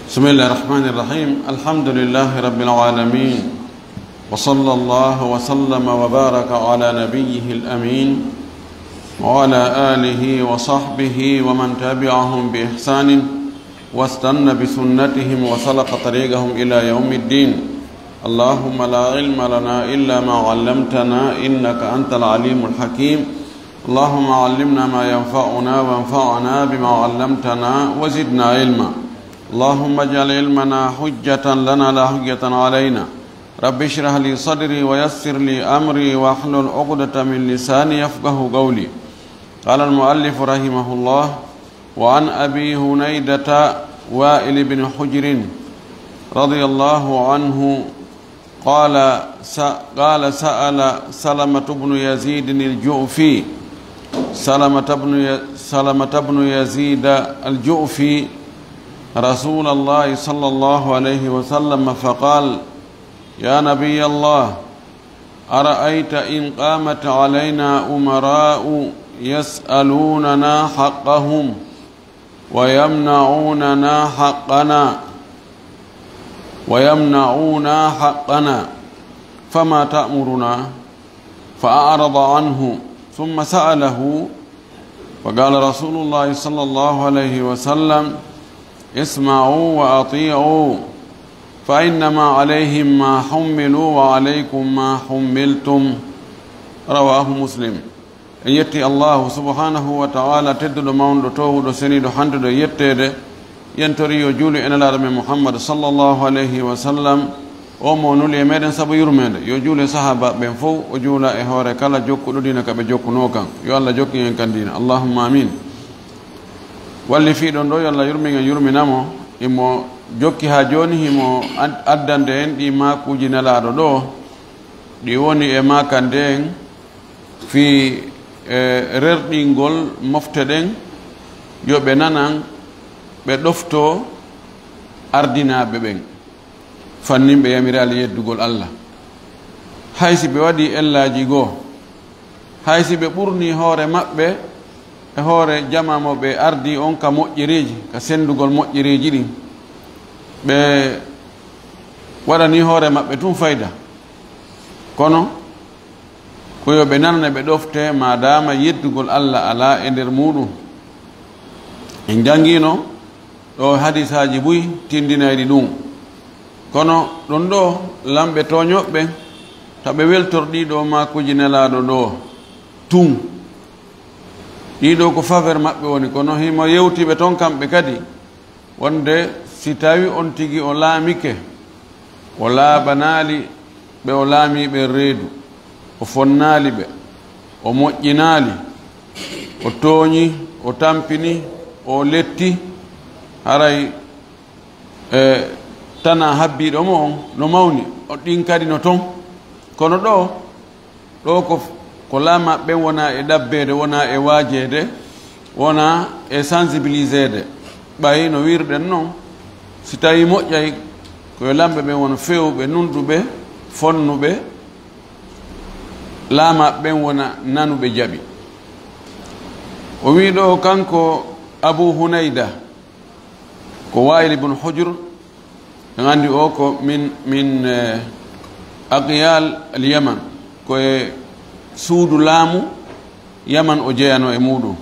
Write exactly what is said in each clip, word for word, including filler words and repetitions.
بسم الله الرحمن الرحيم. الحمد لله رب العالمين. وصلى الله وسلم وبارك على نبيه الأمين وعلى آله وصحبه ومن تبعهم بإحسان واستن بسنتهم وسلك طريقهم إلى يوم الدين. اللهم لا علم لنا إلا ما علمتنا إنك أنت العليم الحكيم. اللهم علمنا ما ينفعنا وانفعنا بما علمتنا وزدنا علما. اللهم اجعل علمنا حجة لنا لا حجة علينا. رب اشرح لي صدري ويسر لي أمري واحلل عقدة من لساني يفقه قولي. قال المؤلف رحمه الله: وعن أبي هنيدة وائل بن حجر رضي الله عنه قال س-، قال سأل سلمة بن يزيد الجعفي، سلمة بن ي-، سلمة بن يزيد الجعفي رسول الله صلى الله عليه وسلم فقال: يا نبي الله، أرأيت إن قامت علينا أمراء يسألوننا حقهم ويمنعوننا حقنا، ويمنعونا حقنا، فما تأمرنا؟ فأعرض عنه، ثم سأله، فقال رسول الله صلى الله عليه وسلم: اسمعوا وأطيعوا، فإنما عليهم ما حملوا وعليكم ما حملتم. رواه مسلم. En yetti Allahu subhanahu wa ta'ala, tedduɗo, mawnuɗo, toowuɗo, seniiɗo, handuɗo e yetteede. Yen tori yo juulu e Nelaaɗo men Muhammad sallallahu alayhi wa sallam, o mo nuli e meɗen sabu yurmeende. Yo juulu e sahaaba ɓen fow, o juula e hoore kala jokkuɗo diina ka ɓe jokkunoo kan. Yo Allah jokkin en kan diina. Allahumma amin. Walli fii ɗon ɗo, yo Allah yurmin en, yurmina mo. Himo jokki haa jooni, himo ad-, addande en ɗi maakuuji Nelaaɗo ɗo, ɗi woni e maakande en fii, e, rerɗingol mofte ɗen, yo ɓe nanan, ɓe ɗoftoo ardinaaɓe ɓen, fannin ɓe yamiraali yeddugol Allah. Hay si ɓe waɗii ellaaji goo, hay si ɓe ɓurnii hoore maɓɓe e hoore jamaa mo ɓe ardii on ka moƴƴereeji, ka senndugol moƴƴereeji ɗin, ɓe waɗanii hoore maɓɓe tun fayda. Kono, ko yo ɓe nanan e ɓe ɗoftee, maadaama yeddugol Alla alaa e nder muuɗum. En janngiino ɗoo hadisaaji buy tinndinayɗi ɗum. Kono ɗum ɗoo, lamɓe tooñooɓe ɓen, to ɓe weltor ɗii ɗoo maakuuji Nelaaɗo ɗoo tun, ɗii ɗoo ko faveur maɓɓe woni, kono himo yewti ɓe ton kamɓe kadi, wonde si tawi on tigi o laamike, o laaɓanaali ɓe o laamii ɓen reedu, o fonnaali ɓe, o moƴƴinaali, o tooñi, o tampini, o letti, haray, e, tanaa habbiiɗo mo on no mawni, o, ɗin kadi no ton. Kono ɗoo, ɗoo ko, ko laamaaɓe ɓen wonaa e ɗabbeede, wonaa e waajeede, wonaa e sensibiliseede. Ɓay no wi'irɗen non, si tawii moƴƴay, ko yo lamɓe ɓen wona feewuɓe, nunɗuɓe, fonnuɓe, laamaaɓe ɓen wona nanuɓe jaɓi. O wi'i ɗoo kanko Abu Hunayda, ko Wa'il ibn Hujr, en anndi o ko min, min, eh, Aqyal al Yaman, ko e suudu laamu Yaman o jeyanoo e muuɗum.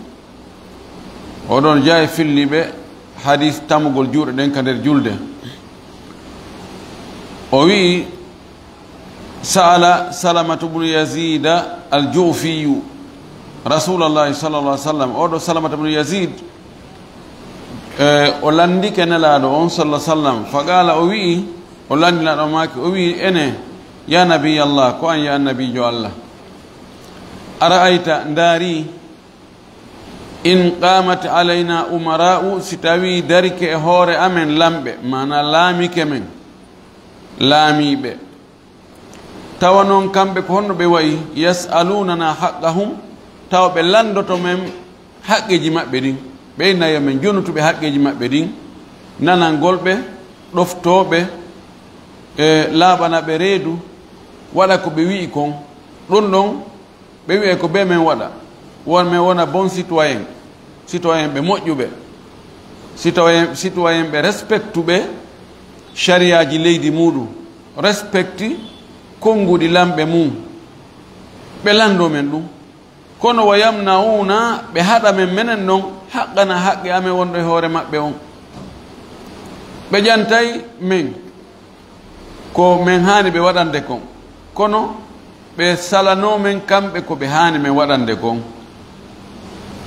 Oɗon jeyaa e filliiɓe hadis tamugol juuɗe ɗen ka nder julde. O wi'i, sa'ala Salamatu bnu Yaziida al Ju'fiyu Rasuulallahi sallallahu alaihi wasallam. Oɗo Salamata bnu Yaziid, e, o lanndike Nelaaɗo on, sallallahu alaihi wasallam. Fa qaala, o wi'i, o lanndinaaɗo maaki, o wi'i, ene, ya Nabiyallah, ko an ya Annabiijo Allah. Ara'ayta, ndaari, in qaamat alayna umara'u, si tawii darike e hoore amen lamɓe, maanaa laamike men, laamiiɓe. Tawa non kamɓe ko honno ɓe wa'i? Yas'alunana haqqahum, tawa ɓe lanndoto men haqqeeji maɓɓe ɗin. Ɓe inna yo men jonutu ɓe haqqeeji maɓɓe ɗin, nanangol ɓe, ɗoftoo ɓe, e laaɓana ɓe reedu, waɗa ko ɓe wi'i kon. Ɗun ɗon, ɓe wi'ay ko bee men waɗa, won men wona bon citoyen, citoyen ɓe moƴƴuɓe. Sitoyen-, sitoyenɓe respectuɓe shariyaaji leydi muuɗum, respecti konnguɗi lamɓe mum, ɓe lanndoo men ɗum. Kono wa yamna'una, ɓe haɗa men menen non, haqqana, haqqe amen wonɗo e hoore maɓɓe on. Ɓe ƴantay men ko men haani ɓe waɗande kon, kono ɓe salanoo men kamɓe ko ɓe haani men waɗande kon,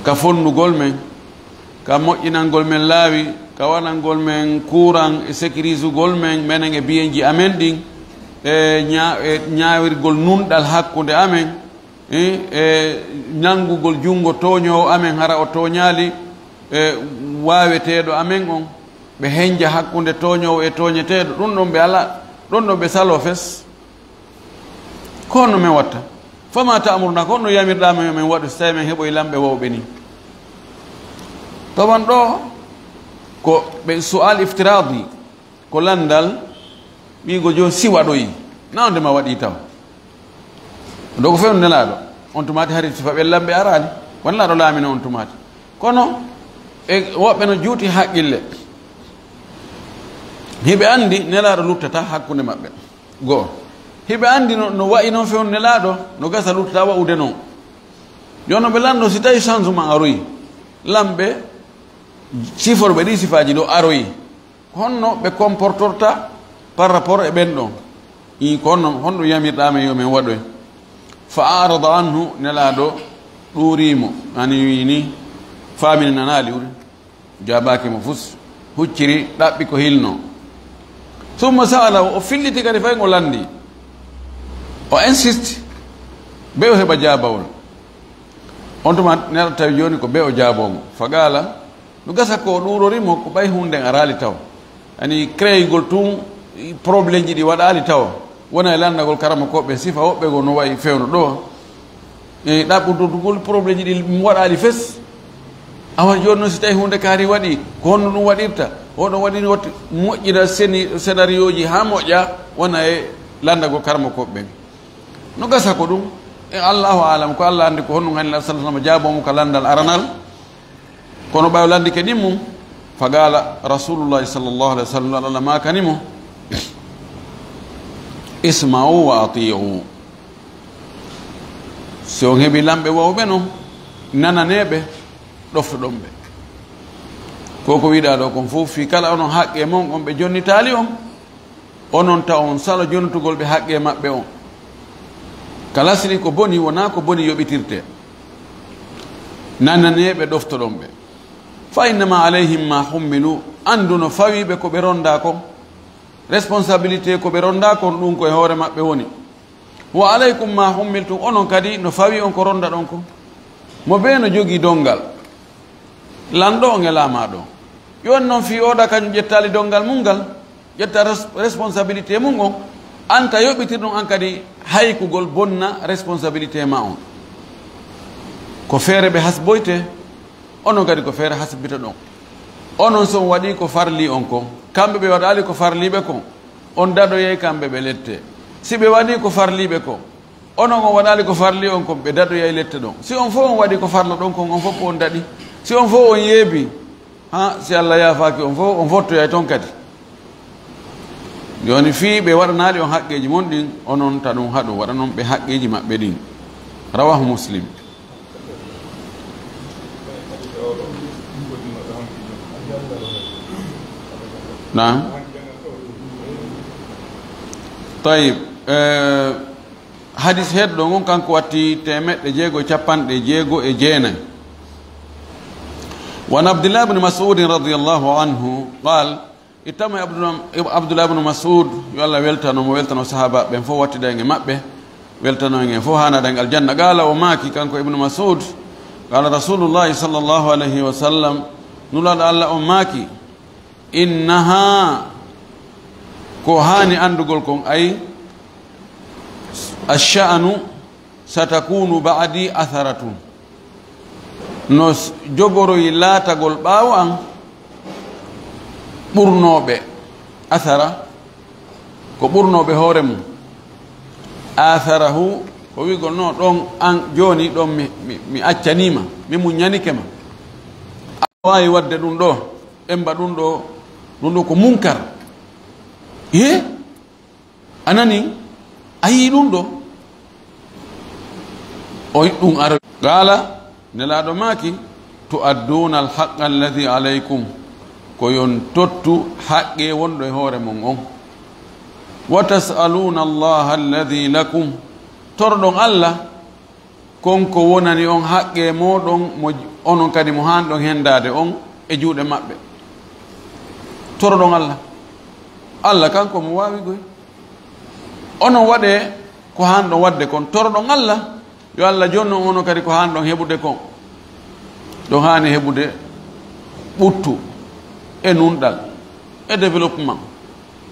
ka fonnugol men, ka moƴƴinangol men laawi, ka waɗangol men kuuran e sekirisugol men, menen e biyenji amen ɗin, e ña-, e ñaawirgol nunɗal hakkunde amen, e, e nangugol junngo tooñoowo amen, hara o tooñaali, e waaweteeɗo amen on, ɓe henja hakkunde tooñoowo e tooñeteeɗo, ɗun ɗon ɓe alaa, ɗun ɗon ɓe saloo fes. Ko honno men watta? Fama ta'muruna, ko honno yamirɗaa men yo men waɗu, si tawii men heɓoyi lamɓe wawɓe nii? Tawan ɗoo ko ɓe su'al iftiraadi, ko lanndal wi'ugo jooni si waɗoyi, na on de ma waɗi taw. Ɗoo ko fewndo Nelaaɗo, on tumaati hari sifa ɓen lamɓe araali, won Nelaaɗo laamino on tumaati. Kono e woɓɓe no juuti haqqille. Hiɓe anndi Nelaaɗo luttataa hakkunde maɓɓe. Go'o. Hiɓe anndi no, no wa'i non fewndo Nelaaɗo, no gasa luttataa wa'ude non. Jooni no ɓe lanndoo si tawii changement aroyi, lamɓe siforɓe ɗii sifaaji ɗoo aroyi. Honno ɓe comportorta par rapport e ɓen ɗon? Ii, ko honno, honno yamirɗaa men yo men waɗoy? Fa a'rada anhu, Nelaaɗo ɗuurii mo, ani wi'i ni, faamini nanaali uri, jaabaaki mo fus, hucciri, ɗaɓɓi ko hilnoo. Summa sa'ala, o filliti kadi fay o lanndii. O insiste, be o heɓa jaabawol. On tuma Nelaaɗo tawi jooni ko be o jaaboo mo. Fa qaala, no gasa ko o ɗuurori mo, ko ɓay huunde nden araali taw. Ani créeygol tun, i problèmeji ɗi waɗaali taw. Wona e lanndagol karamokooɓe sifa woɓɓe goo no wa'i fewndo ɗoo. E ɗaɓɓuntugol problèmeji ɗi waɗaali fes. Awa jooni non si tawii huunde kaari waɗi, ko honno ɗum waɗirta? Hoɗo waɗi woti moƴƴina seni-, scénarioji haa moƴƴa, wona e lanndagol karamokooɓe ɓen. No gasa ko ɗum, e Allahu a'lam, ko Allah anndi ko honɗum hani Nabi sallallahu alaihi wasallam jaaboo mo ka lanndal aranal. Kono ɓay o lanndike ɗin mum, fa qaala Rasulullahi sallallahu alaihi wasallam, Allah maakani mo, "Isma'u wa ati'u." Si on heɓi lamɓe wawɓe non, nananee ɓe, ɗoftoɗon ɓe. Ko ko wiɗaa ɗoo kon fof, fii kala onon haqqee mon on ɓe jonnitaali on, onon taw on salo jonnitugol ɓe haqqee maɓɓe on. Ka lasri ko boni, wonaa ko boni yoɓitirtee. Nananee ɓe, ɗoftoɗon ɓe. Fa innama alayhim ma hummilu, anndu no fawii ɓe ko ɓe ronndaa kon. Responsabilité ko ɓe ronndaa kon, ɗum ko e hoore maɓɓe woni. Wa alaykum ma hummiltum, onon kadi no fawii on ko ronndaɗon kon. Mo bee no jogii donngal. Lanɗo on e laamaaɗo on. Jooni non fii oo ɗoo kañum ƴettaali donngal mun ngal, ƴetta res-, responsabilité mun on, an ka yoɓitir ɗum an kadi haykugol bonna responsabilité maa on. Ko feere ɓe hasboytee, onon kadi ko feere hasbitoɗon. Onon si on waɗii ko farlii on kon, kamɓe ɓe waɗaali ko farlii ɓe kon, on daɗoyay kamɓe ɓe lette. Si ɓe waɗii ko farlii ɓe kon, onon on waɗaali ko farlii on kon, ɓe daɗoyay lette ɗon. Si on fof on waɗii ko farloɗon kon, on fof on daɗi. Si on fof on yeebii, haa si Allah yaafaaki on fof, on fottoyay ton kadi. Jooni fii ɓe waɗanaali on haqqeeji mon ɗin, onon ta ɗum haɗu, waɗanon ɓe haqqeeji maɓɓe ɗin. Rawahu Muslim. Naam. Tayyib. Eh, Hadis heɗɗo ngon kanko watti teemeɗɗe jeego e capanɗe jeego e jeenay. Wa an Abdillah ibn Mas'ud radiyallahu anhu qal, ittama Abdullah, Abdullah ibn Mas'ud, yo Allah weltano mo, weltano sahaba ɓen fof, wattida en e maɓɓe, weltano en e fof, haana ɗen aljanna. Qala, o maaki, kanko Ibn Mas'ud, qala Rasulullahi sallallahu alayhi wa sallam, Nulaaɗo Allah on maaki, innaha, ko haani anndugol kon, ay, ash-sha'nu satakunu ba'di atharatun. No s-, jogoroyi laatagol ɓaawo an ɓurnooɓe, athara, ko ɓurnooɓe hoore mum. Atharahu, ko wi'ugol no ɗon an jooni ɗon mi, mi, mi accanii ma, mi muññanike ma. A waawi waɗde ɗum ɗoo. Emba ɗum ɗo, ɗum ɗo ko munkar. He? A nani? A yii ɗum ɗo? O ɗum aro. Qaala, Nelaaɗo maaki, "Tu'adduuna al-haqqa alladhi alaykum." Ko yon tottu haqqe wonɗo e hoore mon on. "Wa tas'aluuna Allaha alladhi lakum." Torɗon Allah, kon ko wonani on haqqe mooɗon, mo onon kadi mo haanɗon hendaade on e juuɗe maɓɓe. Torɗon Allah. Allah kan ko mo waawi goy. Onon waɗee ko haanɗon waɗde kon. Torɗon Allah, yo Allah jonnon onon kadi ko haanɗon heɓude kon. Ɗon haani heɓude ɓuttu e nunɗal e développement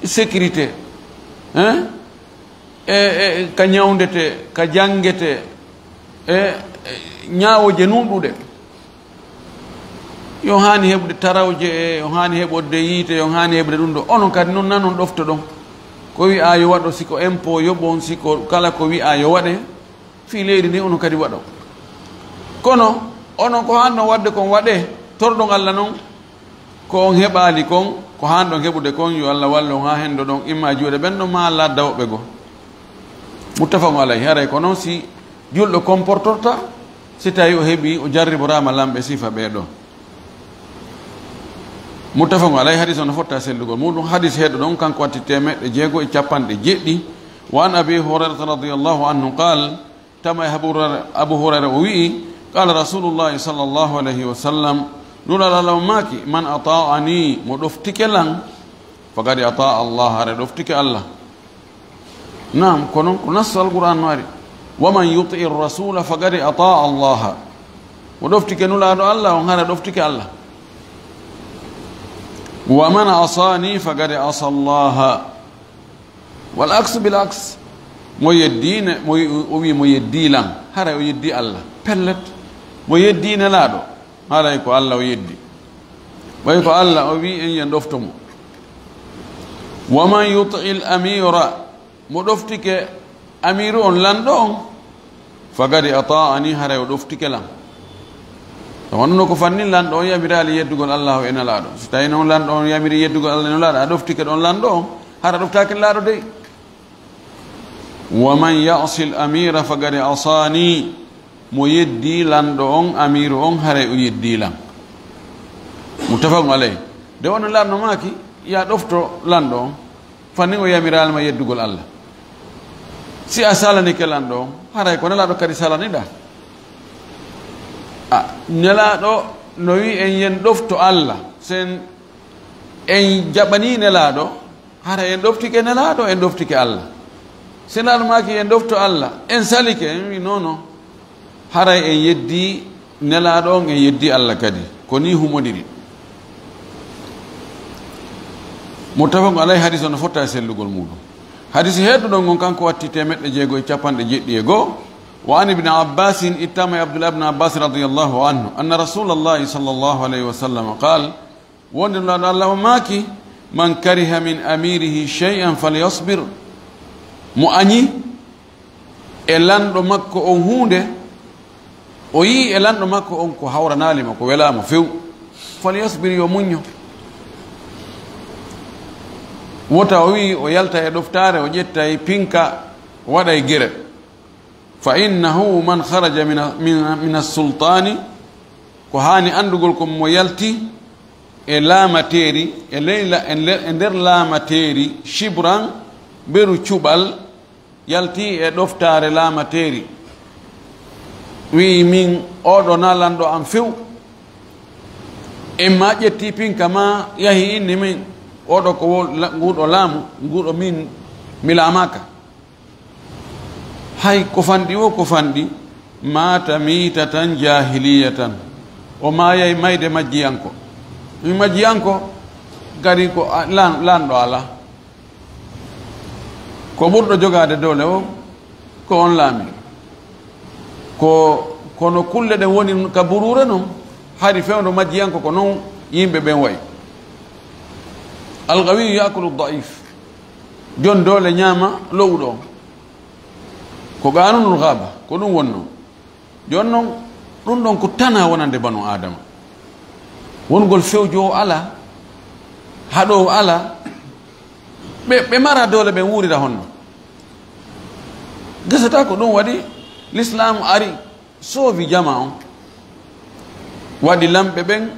e sécurité, hein? E, e, ka ñawndete, ka janngete, e, e, ñaawooje nunɗuɗe. Yo haani heɓude tarawje, e, yo haani heɓorde yiite, yo haani heɓude ɗum ɗo. Onon kadi non nanon ɗoftoɗon. Ko wi'aa yo waɗo, si ko impôt yoɓon, si ko kala ko wi'aa yo waɗe, fii leydi ndi onon kadi waɗo. Kono, onon ko haanɗon waɗde kon waɗe, torɗon Allah non, ko on heɓaali kon, ko haanɗon heɓude kon, yo Allah wallu on haa hendoɗon, imma e juuɗe ɓen ɗon, maa Allah adda woɓɓe goo. Muttafaqun alayhi. Haray ko non si julɗo comportorta, si tawi o heɓi, o jarriboraama lamɓe sifa ɓee ɗoo. Muttafaqun alayhi, hadis on no fotta sellugol muuɗum. Hadis heeɗo ɗon, kanko watti teemeɗɗe jeego e capanɗe jeɗɗi. Wa an Abi Hurayrata radiyallahu anhu qaal, tama e Abu Hurayra, Abu Hurayra o wi'i, qaala Rasulullahi sallallahu alayhi wa sallam, Nulaaɗo Allah on maaki, "Man ata'ani," mo ɗoftike lan, "faqad ata'a Allah," hara ɗoftike Allah. Naam, kono ko nassu Alqur'aan no ari. "Wa man yuti'i rasula faqad ata'a Allah." Mo ɗoftike Nulaaɗo Allah on, hara ɗoftike Allah. "Wa man asani faqad asa Allah." Wal aksu bil aks. Mo yeddi ne, mo, o wi mo yeddi lan, hara o yeddi Allah. Pellet. Mo yeddi Nelaaɗo. Haray ko Allah o yeddi. Ɓay ko Allah o wi'i en yen ɗofto mo. "Wa man yuti'il amira," mo ɗoftike amiru on, lanɗo on, "faqad ata'ani," haray o ɗoftike lan. Ɗum wonno ko fannin lanɗo on yamiraali yeddugol Allah e Nelaaɗo. Si tawi non lanɗo on yamiri yeddugol Allah e Nelaaɗo, a ɗoftike ɗon lanɗo on, hara ɗoftaaki Nelaaɗo dey. "Wa man ya'sil amira faqad asani." Mo yeddi lanɗo on, amiru on, haray o yeddi lan. Muttafaqun alayh. De wonno lanɗo maaki, ya ɗofto lanɗo on, fannin o yamiraali ma yeddugol Allah. Si a salanike lanɗo on, haray ko Nelaaɗo kadi salaniɗa. A, Nelaaɗo no wi'i en yen ɗofto Allah, sen en jaɓanii Nelaaɗo, hara en ɗoftike Nelaaɗo, en ɗoftike Allah. Si Nelaaɗo maaki en ɗofto Allah, en salike, en wi non non. Haray en yeddi Nelaaɗo on, en yeddi Allah kadi. Ko nii humondiri. Muttafaqun alayhi, hadis on no fotta e sellugol muuɗum. Hadis heeɗuɗon on kanko watti teemeɗɗe jeego e capanɗe jeɗɗi e go'o. Wa an Ibni Abbasin, ittama e Abdullah ibn Abbas radiyallahu anhu, anna Rasulallahi sallallahu alayhi wa sallam qaal, Wonde Nulaaɗo Allah o maaki, "Man kariha min amirihi shay'an falyasbir." Mo añi e lanɗo makko on huunde, o yi'i e lanɗo makko on ko hawranaali mo, ko welaa mo few, "falyasbir," yo muñño. Wota o wi'i o yalta e ɗoftaare, o ƴetta e pinka, o waɗa e gere. "Fa innahu man kharaja min, min, min as-sultaani," ko haani anndugol ko mo yalti e laamateeri, e ley la-, e nder, e nder laamateeri, shibran, mberu cuɓal, yalti e ɗoftaare laamateeri. Wi'i, "Min, oɗo na lanɗo am few." Imma ƴetti pinka ma yahi inni min, "Oɗo ko wo-, la-, nguɗo laamu, nguɗo min, mi laamaaka." Hay ko fanɗi wo ko fanɗi, maata miitatan jaahiliyatan. O maayay mayde majjiyanko. Mi majjiyanko, kadi ko a-, lan-, lanɗo alaa. Ko ɓurɗo jogaade doole o, ko on laami. Ko, kono kulle ɗen woni ka buruure non, hari fewndo majjiyanko ko non yimɓe ɓen wa'i. Al-qawiyyu ya'kulu ad-da'if. Jon doole ñaama lo'uɗo on. Ko qaanunul ghaaba, ko ɗum wonnoo. Jon non, ɗum ɗon ko tanaa wonande banu Aadama. Wongol fewjoowo alaa, Haɗoowo alaa, ɓe, ɓe mara doole, ɓe wuurira honno? Gasata ko ɗum waɗi Lislaamu ari, soovi jamaa on, waɗi lamɓe ɓen,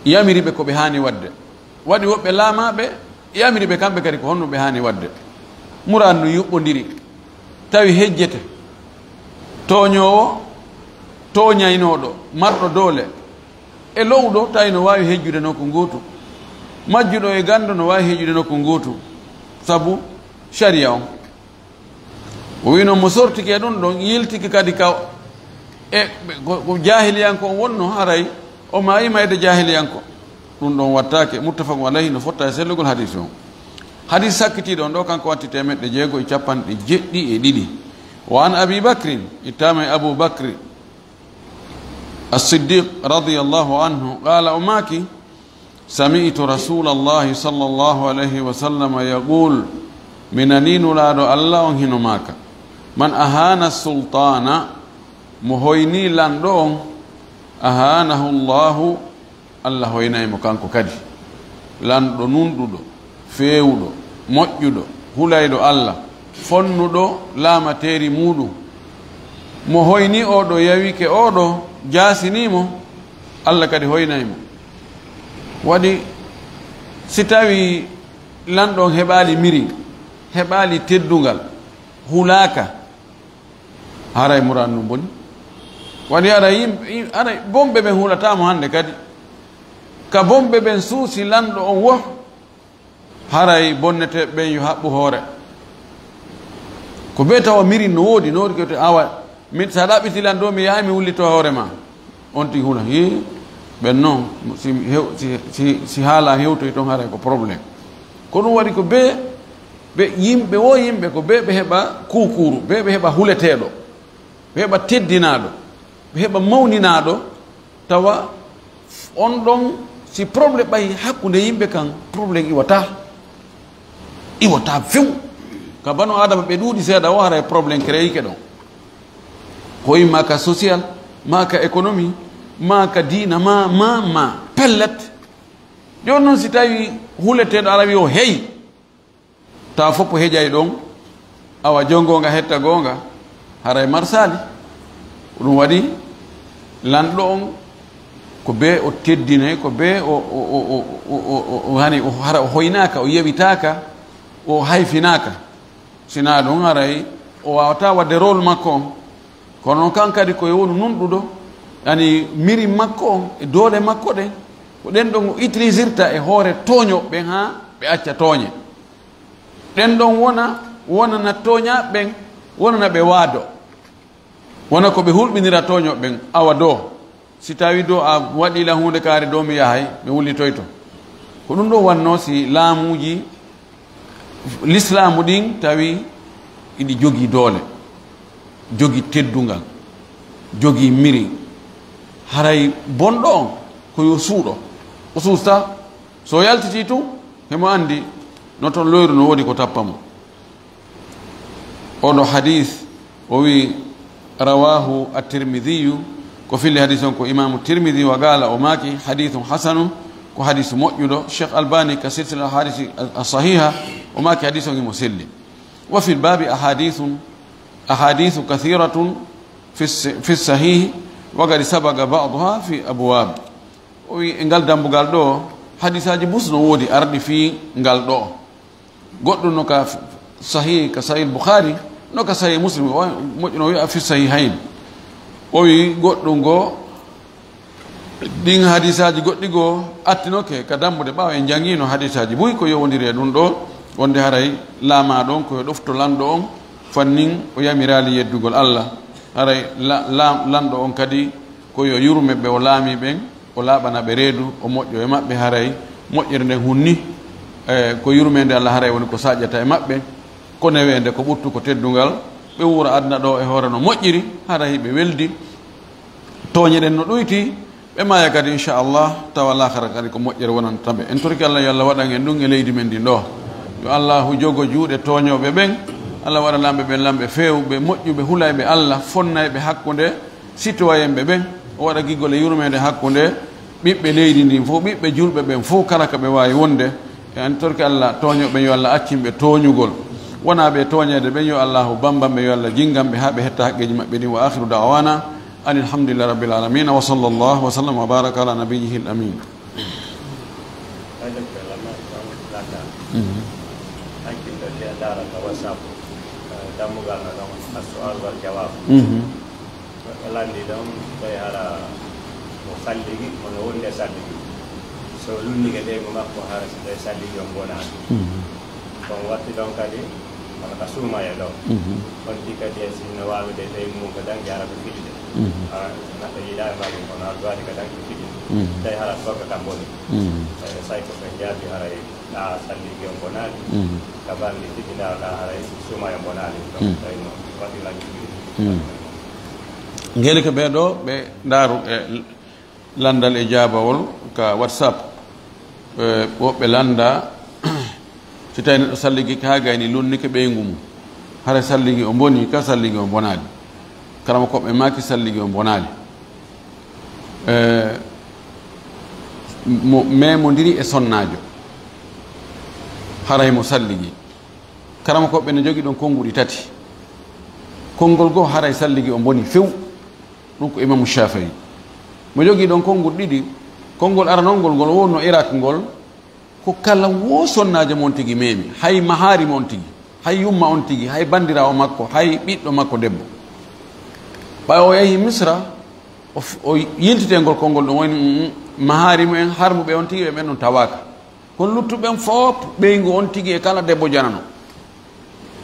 yamiri ɓe ko ɓe haani waɗde, waɗi woɓɓe laamaaɓe, yamiri ɓe kamɓe kadi ko honno ɓe haani waɗde. Muraadu ndun yuɓɓondiri, tawi hejjete tooñoowo, tooñaynooɗo, marɗo doole, e lo'uɗo, tawi no waawi hejjude nokku ngootu. Majjuɗo e ganndo no waawi hejjude nokku ngootu, sabu sariya on. O wi'i non mo sortike e ɗun ɗon, yiltike kadi ka e ko, ko jaahiliyanko on wonno, haray o maayii mayde jaahiliyanko. Ɗun ɗon wattaake, muttafaqun alayhi, no fotta e sellugol hadiisi on. Hadiisi sakkitiiɗo on ɗoo, kanko watti teemeɗɗe jeego e capanɗe jeɗɗi e ɗiɗi. Wa an Abi Bakrin, ittaama e Abu Bakri, As-Siddiq radiyallahu anhu, qaala, o maaki, sami'tu Rasulallahi sallallahu alayhi wa sallam yaqul, mi nanii Nulaaɗo Alla on hino maaka, man ahaana sultaana, mo hoynii lanɗo on, ahaanahu Allahu, Alla hoynay mo kanko kadi. Lanɗo nunɗuɗo, feewuɗo, moƴƴuɗo, hulayɗo Alla, fonnuɗo laamateeri muuɗum. Mo hoynii oo ɗoo, yawike oo ɗoo, jaasinii mo, Alla kadi hoynay mo. Waɗi, si tawii lanɗo on heɓaali miri, heɓaali teddungal, hulaaka, haray muraadu ndun boni. Waɗi haray yim-, yim-, haray bonɓe ɓen hulataa mo hande kadi. Ka bonɓe ɓen suusi lanɗo on woo, haray bonneteeɓe ɓen yo haɓɓu hoore. Ko bee tawa mirin no woodi, no woodi ko wiyetee, awa, min, si a ɗaɓɓitii lan ɗoo, mi yahay mi wullito hoore maa. On tigi hula, hii, ɓen non, si hew-, si, si, si haala hewtoyi ton, haray ko problème. Ko ɗum waɗi ko bee ɓe yimɓe, wo yimɓe ko bee ɓe heɓa kuukuuru, bee ɓe heɓa huleteeɗo, ɓe heɓa teddinaaɗo, ɓe heɓa mawninaaɗo, tawa on ɗon, si problème ɓay hakkunde yimɓe kan, problème iwataa. Iwataa few. Ka banu Aadama ɓe ɗuuɗi seeɗa, o haray problème crééike ɗon. Ko imma ka social, maa ka économie, maa ka diina, maa, maa, maa. Pellet. Jooni non si tawi huleteeɗo ara wi o hey, tawa fof hejay ɗon, awa jo goonga hetta goonga, haray marsaali. Ko ɗum waɗi lanɗo on, ko bee o teddinay, ko bee o, o, o, hani o, hara o hoynaaka, o yewitaaka, o hayfinaaka. Sinaa ɗum, haray o waawataa waɗde rôle makko on. Kono non kan kadi ko yo wonu nunɗuɗo, yani miri makko on e doole makko ɗen, ko ɗen ɗon o utilisirta e hoore tooñooɓe ɓen haa ɓe acca tooñe. Ɗen ɗon wona, wonana tooñaaɓe ɓen, wonana ɓe waado. Wona ko ɓe hulɓinira tooñooɓe ɓen, awa doo. Si tawii doo a waɗii lan huunde kaari doo mi yahay, mi wullitoyto. Ko ɗum ɗoo wannoo si laamuuji Lislaamu ɗin tawi iɗi jogii doole, jogii teddungal, jogii miri. Haray bonɗo on ko yo suuɗo. O suusta, so yaltitii tun, himo anndi no ton loyru no woodi ko tappa mo. Oɗo hadis, o wi, rawahu at-Tirmidhiyu, ko fili hadis on ko Imaamu Tirmidhi, wa qala, o maaki, hadithun hasanun, ko hadis moƴƴuɗo. Sheikh Albani ka silsila hadisi as-sahiha, o maaki hadis on himo selli. Wa fil babi ahadithun, ahadithu kathiratun fi s-, fi sahihi, wa qad sabaqa ba'duha fi abwab. O wi, e ngal dambugal ɗoo, hadisaaji bus no woodi arɗi fii ngal ɗoo. Goɗɗum no ka Sahih, ka Sahih Bukhari, no ka Sahih Muslim, o moƴƴuno wi'a fi Sahihayn. O wi goɗɗum goo, ɗin hadisaaji goɗɗi goo attinoke ka dambude ɓaawo en jangiino hadisaaji buy ko yowondiri e ɗum ɗoo, wonde haray laamaa ɗon ko yo ɗofto lanɗo on, fannin o yamiraali yeddugol Allah. Haray la-, la-, lanɗo on kadi ko yo yurme ɓe o laamii ɓen, o laaɓana ɓe reedu, o moƴƴo e maɓɓe, haray moƴƴere nden hunni, e, ko yurmeende Allah haray woni ko saƴƴata e maɓɓe, ko neweende, ko ɓuttu, ko teddungal, ɓe wuura aduna ɗoo e hoore no moƴƴiri, haray ɓe weldi, tooñe ɗen no ɗuyti, ɓe maaya kadi, inchallah, tawa laakara kadi ko moƴƴere wonanta ɓe. En torike Allah, yo Allah waɗan en ɗum e leydi men ndin ɗoo. Yo Allahu jogo juuɗe tooñooɓe ɓen, Allah waɗa lamɓe ɓen lamɓe feewɓe, moƴƴuɓe, hulayɓe Allah, fonnayɓe hakkunde sitowayenɓe ɓen, o waɗa giggol e yurmeende hakkunde ɓiɓɓe leydi ndin fof, ɓiɓɓe julɓe ɓen fof, kala ka ɓe waawi wonde. En torki Alla, tooñooɓe ɓen, yo Alla accin ɓe tooñugol. Wonaa ɓe tooñeede ɓen, yo Allaahu bamban ɓe, yo Alla jingan ɓe haa ɓe hetta haqqeeji maɓɓe ɗin. Wa aakhiru da'waana anil hamdulillahi rabbil aalamiin. Wa sallallaahu wa sallam wa baaraka alaa nabiyyihil amiin. Mhm. Hakkillo, si a ndaara ka WhatsApp, eh, dammugal no ɗon, as-su'al wal jawab. Mhm. Goɗɗo lanndii ɗon, tawi hara mo salligi, mo no wondi e salligi. So lunnike ɓeyngu makko, hara si tawi salligi on bonaani. Mhm. Ko on watti ɗon kadi, kono ka suumayee ɗon. Mhm. On tigi kadi e sinno waawi de ɓeyngu mum ko danki hara ko fiɗi de. Mhm. Hara neɗɗo yiɗaa e majjum, kono a duwaade ka danki fiɗi. Mhm. Tawi hara sooka kan boni. Mhm. Eh, say ko ɓe jaabi haray ɗa salligi on bonaali. Mhm. Ka bannge fiɗi ndaaro ɗa haray suumayee on bonaali. Donc, mhm, tawi no waɗi majjum. Mhm. Ngel ko ɓee ɗoo ɓe ndaaru e lanndal e jaabawol ka WhatsApp. Eh, woɓɓe lannda, si tawi neɗɗo salligi kaa gayni, lunnike ɓeyngu mum, hara salligi o boni ka salligi o bonaali. Karamokooɓe maaki salligi o bonaali. Eh, mo memondiri e sonnaajo, haray mo salligi. Karamokooɓe no jogii ɗon konnguɗi tati. Konngol goo haray salligi o boni few. Ɗum ko Imaamu Shaafi'i. Mo jogii ɗon konngol ɗiɗi, konngol aranol ngol, ngol wonno Irak ngol, ko kala wo sonnaajo mo on tigi memi, hay mahaari mo on tigi, hay yumma on tigi, hay banndiraawo makko, hay ɓiɗɗo makko debbo. Ɓay o yahi Misra, o f-, o yiltitee ngol konngol ɗum, woni, mm, mm, mahaari mumen, harmuɓe on tigi, ɓe ɓen ɗon tawaaka. Kono luttuɓe ɓen fof, ɓeyngu on tigi e kala debbo janano.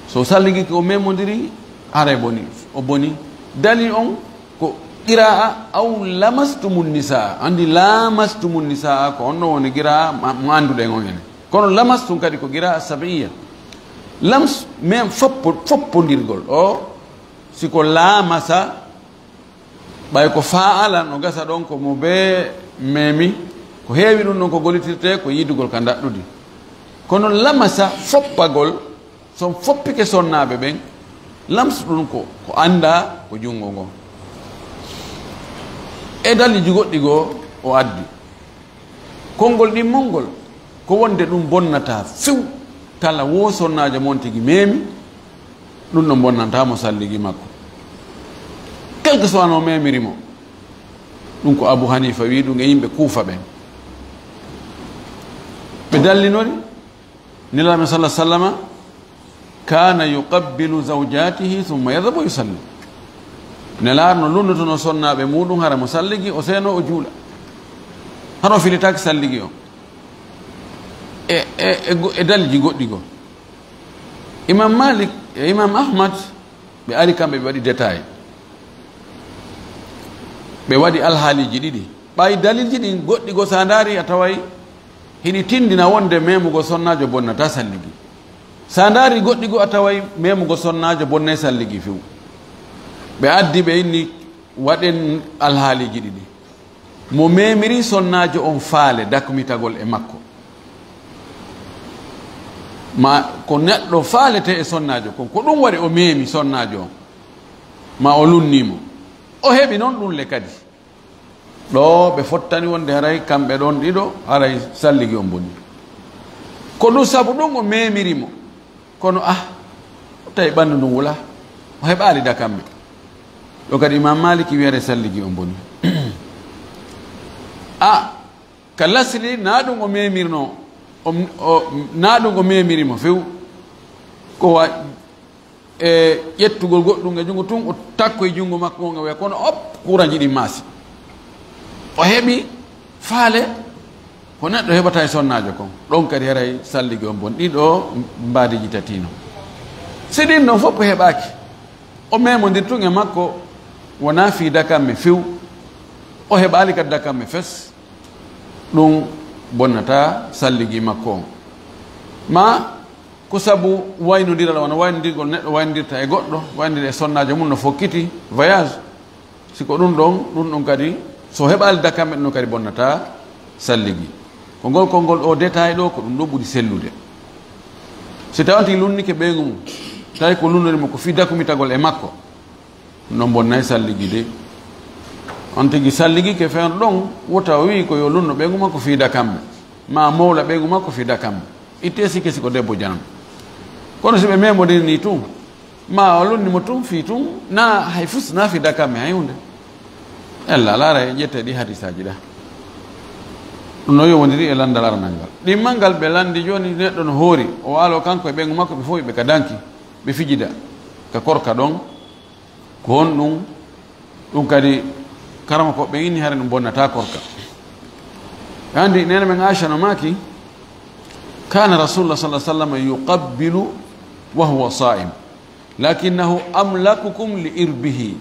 So salligi ko memondiri, haray boni, o boni. Dalil on ko qira'a, "Aw lamastumun nisaa." Anndi lamastumun nisaa ko honno woni qira'a ma-, mo annduɗen on enen. Kono lamastum kadi ko qira'a sab'iyya. Lams, men foppo-, foppondirgol. O, si ko lamasa, ɓay ko fa'ala no gasa ɗon ko mo bee memi, ko heewi ɗum ɗon ko gollitirtee ko yiidugol ka ndaɗɗudi. Kono lamasa foppagol, so on foppike sonnaaɓe ɓen, lamsu ɗum ko, ko anndaa ko junngo ngon. E dalilji goɗɗi goo o addi. Konngol ɗimmol ngol, ko wonde ɗum bonnataa few, kala wo sonnaajo mo on tigi memi, ɗum ɗon bonnantaa mo salligi makko. Quel que soit no memiri mo. Ɗum ko Abu Hanifa wi'i ɗum e yimɓe Kuufa ɓen. Ɓe dallinori, Nelaaɗo men sallallahu alaihi wasallama, "Kana yuqabbilu zawjatihi thumma yadhhabu yusalli." Nelaaɗo no lunnotono sonnaaɓe muɗum, hara mo salligi, o seenoo o juula. Hara o filitaaki salligi on. E, e, e go-, e dalilji goɗɗi goo. Imam Malik e Imam Ahmad, ɓe ari kamɓe, ɓe waɗi détail. Ɓe waɗi alhaaliiji ɗiɗi. Ɓay dalilji ɗin goɗɗi goo, sa ndaari, a taway hiɗi tindina wonde memugol sonnaajo bonnataa salligi. Sa ndaari goɗɗi goo, a taway memugol sonnaajo bonnay salligi few. Ɓe addi, ɓe inni, waɗen alhaaliiji ɗiɗi. Mo memiri sonnaajo on faale dakmitagol e makko. Ma ko neɗɗo faalete e sonnaajo kon, ko ɗum waɗi o memi sonnaajo on, ma o lunnii mo. O heɓi non ɗum le kadi. Ɗoo ɓe fottani wonde haray kamɓe ɗon ɗiɗo, haray salligi on boni. Ko ɗum sabu ɗum o memiri mo. Kono, ah, tawi ɓanndu ndun wulaa. O heɓaali dakamme. Ɗoo kadi Imam Maliki wi'ere salligi on boni. Ah, ka lasli, naa ɗum o memirno, o, o, naa ɗum o memiri mo few. Ko wa-, e ƴettugol goɗɗum e junngo tun, o takkoy junngo makko ngon, o wi'a, kono op, kuranji ɗin maasi. O heɓi faale ko neɗɗo heɓata e sonnaajo kon. Ɗon kadi haray salligi on boni. Ɗii ɗoo mbaadiiji tati non. Si ɗin non fof heɓaaki, o memondir tun e makko, wonaa fii dakamme few, o heɓaali kadi dakamme fes, ɗum bonnataa salligi makko on. Ma ko sabu waynondiral, wano waynondirgol neɗɗo waynondirta e goɗɗo, waynondira e sonnaajo mum no fokkiti, voyage. Si ko ɗum ɗon, ɗum ɗon kadi, so heɓaali dakamme ɗum ɗon kadi bonnataa salligi. Ko ngol konngol ɗoo détail ɗoo, ko ɗum ɗoo ɓuri sellude. Si tawii lunnike ɓeyngu mum, tawi ko lunnori mo ko fii dakumitagol e makko, non bonnay salligi de. On tigi salligike fewndo ɗon, wota o wi'i ko yo lunno ɓeyngu makko fii dakamme, maa mowla ɓeyngu makko fii dakamme. Ittee sikke si ko debbo janan. Kono si ɓe memodiri nii tun, maa o lunni mo tun fii tun, naa hay fus, naa fii dakamme hay huunde. Ella, laara e ƴette ɗi hadisaaji ɗa. Ɗum no yowondiri e landal aranal ngal. Ɗimmal ngal ɓe landi jooni, neɗɗo no hoori, o waaloo kanko e ɓeyngu makko, ɓe fow ɓe ka danki, ɓe fijida ka korka ɗon. Ko honɗum? Ɗum kadi, karama ko ɓen inni hara ɗum bonnataa korka. Andi, neene men Aisha no maaki, كان رسول الله صلى الله عليه وسلم يقبل وهو صائم، لكنه أملككم لإربه.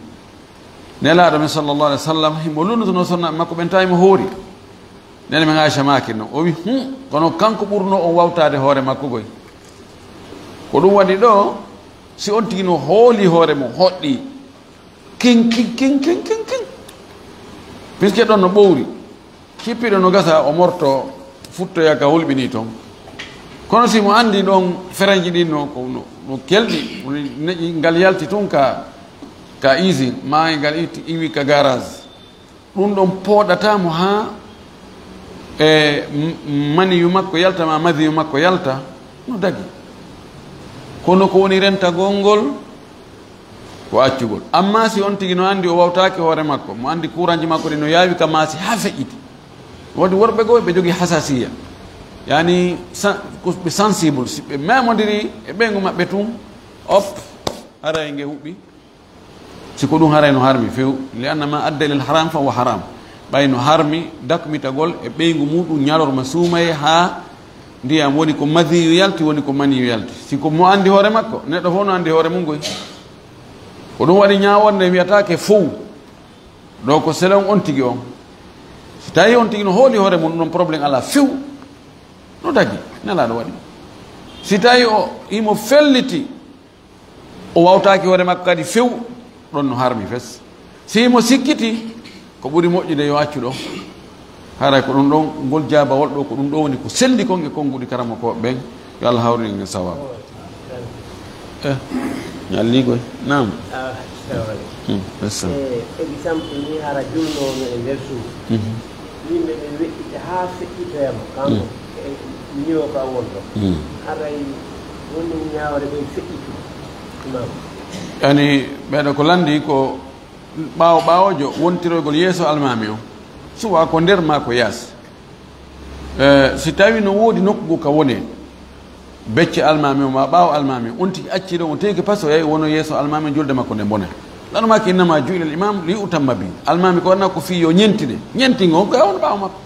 Nelaaɗo men sallallahu alaihi wasallam, himo lunnutuno sonnaaɓe makko ɓen, tawi mo hoori. Neene men Aisha maaki non, o wi, "Hmm, kono kanko ɓurno on wawtaade hoore makko goy." Ko ɗum waɗi ɗo, si on tigi no hooli hoore mum, hoɗɗi, kin, kin, kin, kin, kin, kin. Puisque ɗon no ɓowri, cippiɗo no gasa, o morto, futtoya ka hulɓini ton. Kono si mo andi ɗon ferenji ɗin no, ko no, no kelɗi, neƴi ngal yalti tun ka, ka usine, maa ngal itti, iwi ka garage. Ɗum ɗon pooɗata mo haa e m-, maniyu makko yalta, maa madiyu makko yalta, no dagi. Kono ko woni rentagol ngol, ko accugol. Amma si on tigi no andi o wawtaaki hoore makko, mo andi kuuranji makko ɗi no yaawi ka maasi haa feƴƴiti. Woodi worɓe goo ɓe jogii hasasiya. Yani, sa-, ko ɓe sensible. Si ɓe memodiri e ɓeyngu maɓɓe tun, op, haray nge huɓɓi. Si ko ɗum haray no harmi few, li anna ma adda ilal haram fa huwa haram. Ɓay no harmi dakmitagol e ɓeyngu muɗum ñalorma suumaye haa ndiyam woni ko madiyu yalti, woni ko maniyu yalti. Si ko mo andi hoore makko, neɗɗo fow no andi hoore mum goy. Ko ɗum waɗi ñaaworde wiyataake fow. Ɗo ko selon on tigi on. Si tawi on tigi no hooli hoore mum, ɗum ɗon problème alaa few. No dagi, Nelaaɗo waɗi. Si tawi o, himo felliti, o wawtaaki hoore makko kadi few, ɗon no harmi fes. Si himo sikkiti, ko ɓuri moƴƴude yo accu ɗon. Haray ko ɗum ɗon, ngol jaabawol ɗo, ko ɗum ɗo woni ko selli kon e konnguɗi karamokooɓe ɓen. Yo Allah hawrin en e sawaabu. Eh, ñalli koy. Naam. Ah, assalamu aleykum. Hmm, assalam. Eh, exemple ni hara julnoowo e nder suudu. Mhm. Yimɓe ɓe weƴƴita haa feƴƴitoya mo, kanko, mm, e niwo ka wonɗo. Mm. Haray woni ñaawre ɓen feƴƴitude. Imam. Yani, ɓeeɗo ko landi ko ɓaawo ɓaawojo wontiroygol yeeso almaami on. Suwa ko nder maa ko yaasi. Eh, si tawi no woodi nokku ka wone, becce almaami o maa ɓaawo almaami, on tigi acci ɗon, o teeki pas, o yahi, o wono yeeso almaami, julde makko nde bonay. Lanu maaki, "Innama ju'ila al-imam li yu'tamma bi." Almaami ko waɗanaa ko fii yo ñentine. Ñentingol ko e on ɓaawo makko.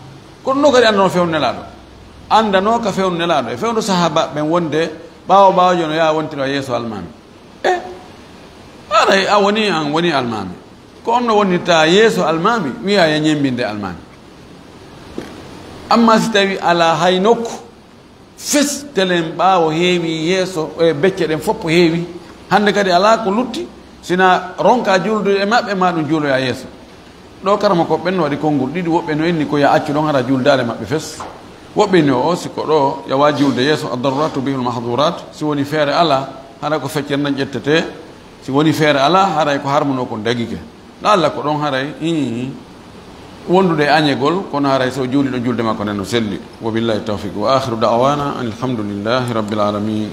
Kono no kadi anndanoo fewndo Nelaaɗo. Anndanoo ka fewndo Nelaaɗo. E fewndo sahaaba ɓen wonde ɓaawo ɓaawojo no yaha wontira yeeso almaami. E, haray a woni, an woni almaami. Ko on no wonirta yeeso almaami, wi'a ya ñembinde almaami. Amma si tawi alaa hay nokku, fes telen ɓaawo heewi, yeeso, e becce ɗen fof heewi. Hannde kadi alaa ko lutti, sina ronka juuldude e maɓɓe, maa ɗum juuloya yeeso. Ɗo karamokooɓe ɓen no waɗi konngol ɗiɗi, woɓɓe no inni ko ya accu ɗon hara juuldaare maɓɓe fes. Woɓɓe inni o, si ko ɗo ya waa juulde yeeso, ad-darurat tubihul mahdurat, si woni feere alaa, hara ko feccere nden ƴettetee, si woni feere alaa, haray ko harmunoo kon dagike. La'alla ko ɗon haray, ii, wondude e añegol, kono haray so juuli ɗon julde makko nden no selli. Wa billahi tawfiq. Wa akhiru da'wana anil hamdulillahi rabbil alamin.